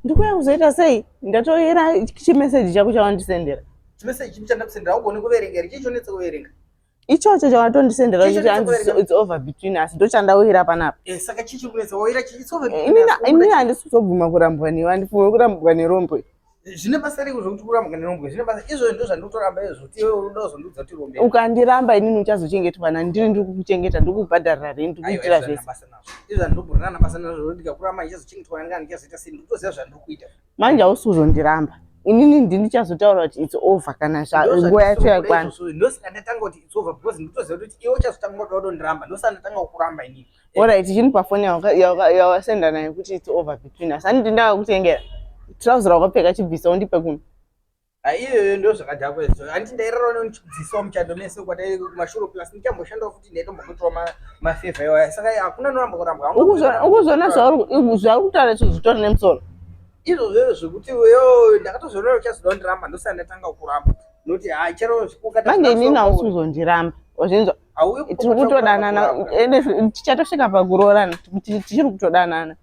Ndikuya kuzoita sei? Ndatoyera chimeseji chako chawandisendera. Chimeseji chipi chandakusendera? Haugoni kuverenga here? Chii chonetsa kuverenga? Ichocho chawatondisendera chekuti hanzi it's over between us, ndochandauyira panapa. Eh, saka chii chiri kunetsa? Wauyira chii? It's over between us. Inini handisi kuzobvuma kurambwa newe, handifunge kurambwa nerombo. Zvine basa rei zvekuti kurambwa nerombo? Zvine basa izvo, ndo zvandinotoramba izvo, kuti iwe unoda kuzondiudza kuti rombe. Ukandiramba inini uchazochengetwa nani? Ndiri ndiri kukuchengeta, ndiri kukubhadharira rent, ndiri kuitira zvese. Basa nazvo izvo, handinoborana basa nazvo. Ndikakuramba ndichazochengetwa nani? Ndichazoita sei? Ndinotoziva zvandiri kuita. Manje hausi kuzondiramba inini, ndini ndichazotaura kuti it's over kana nguva yacho yakwana. Ndosaka ndatanga kuti it's over, because ndinotoziva kuti iwe uchazotanga kuda kudondiramba. Ndosaka ndatanga kukuramba inini. Alright, chini pafoni yawasenda nayo kuti it's over between us. Handiti ndakakutengera trouser wakapfeka? Chibvisa undipe kuno. Iyoyo ndo zvakadhakwa izvo. Handiti ndairara ndichidzisawo muchando mese kwatai kumashure, plus ndichamboshandawo futi, ndaitombokuitirawo mafavour iwaya. Saka hakuna noramba kurambwa. Ukuzviona zvauri kutaura izvo zvitori nemusoro? Izvozvo zvekuti yo ndakatozoona uchazoda kundiramba, ndosaka ndatanga kuramba, nokuti hai chero. Manje inini hausi kuzondiramba, wazvinzwa? Tiri kutodanana, ende tichatosvika pakuroorana, tichiri kutodanana.